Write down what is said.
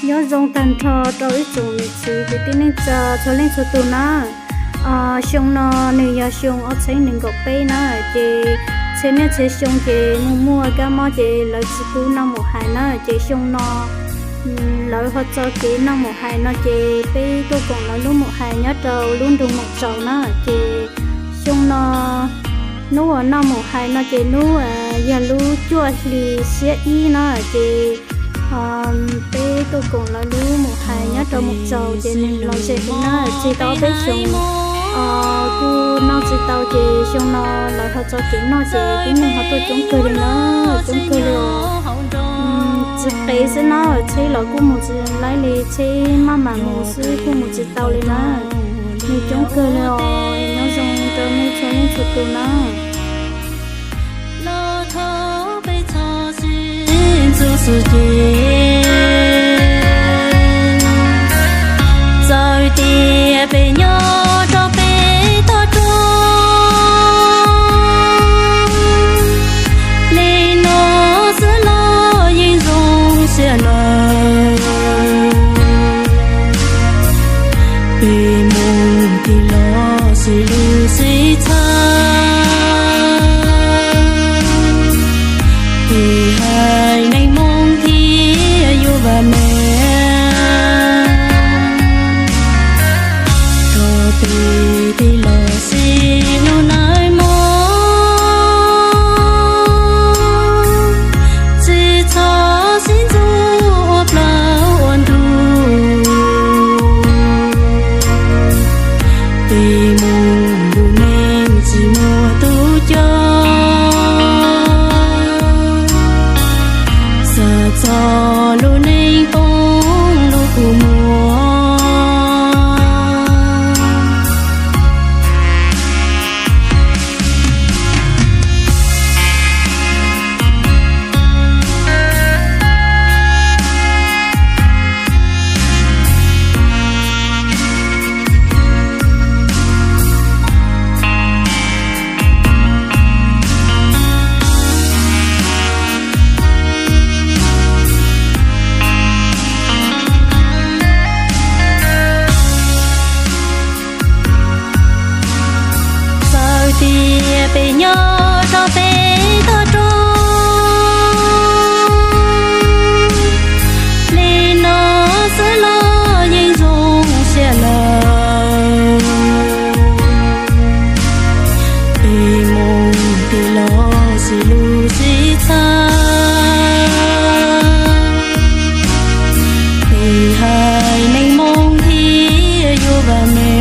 Nyob zoo tag nrho rau ib tsoom niam txiv kwv tij neej tsa txhua leej txhua tus na. Xyoo no nws yog xyoo ob txhiab nees nkaum peb na, ces txhia niaj txhia xyoo ces mus muaj kab mob ces lawv tsis pub noj mus hais na, ces xyoo no lawv ho txo kev noj mus hais no ces peb tuaj koom lawv lub mus hais nyob rau lub nroog Moos Tsaus na, ces xyoo no hnub uas noj mus hais no ces hnub yog lub cuaj hli xiab ib na, ces peb tuaj koom lawv lub mus hais nyob rau Moos Tsaus ces nws los ze heev na, txij tau ob peb xyoos kuj noj tsis tau ces xyoo no lawv ho txo kev noj ces tib neeg ho tuaj coob kawg li na, coob kawg li os. Tsis qev xwb na, tsheb los kuj mus tsis laib li, tsheb maj mam mus xwb kuj mus tsis tau li na. Nws coob kawg li os, nyob zoo rau nej txhua leej txhua tus na. Los thov peb txhob sib ntxub xwm ces, txawm tias peb nyob rau peb toj roob li no xwb los yeej zoo siab lawm. Peb mus tim los sib hlub sib txhawb, peb haiv neeg Hmoob thiaj yuav vam meej. Thov peb tim los sib hlub nawb Hmoob, tsis txhob sib ntxub ua plaub ua ntug. Peb mus lub neej tsis muaj tus coj, xav txog lub neej poob lub kua muag. Txawm tias peb nyob rau peb toj roob li no xwb los yeej zoo siab lawm. Peb mus tim los sib hlub sib txhawb, peb haiv neeg Hmoob thiaj yuav vam meej.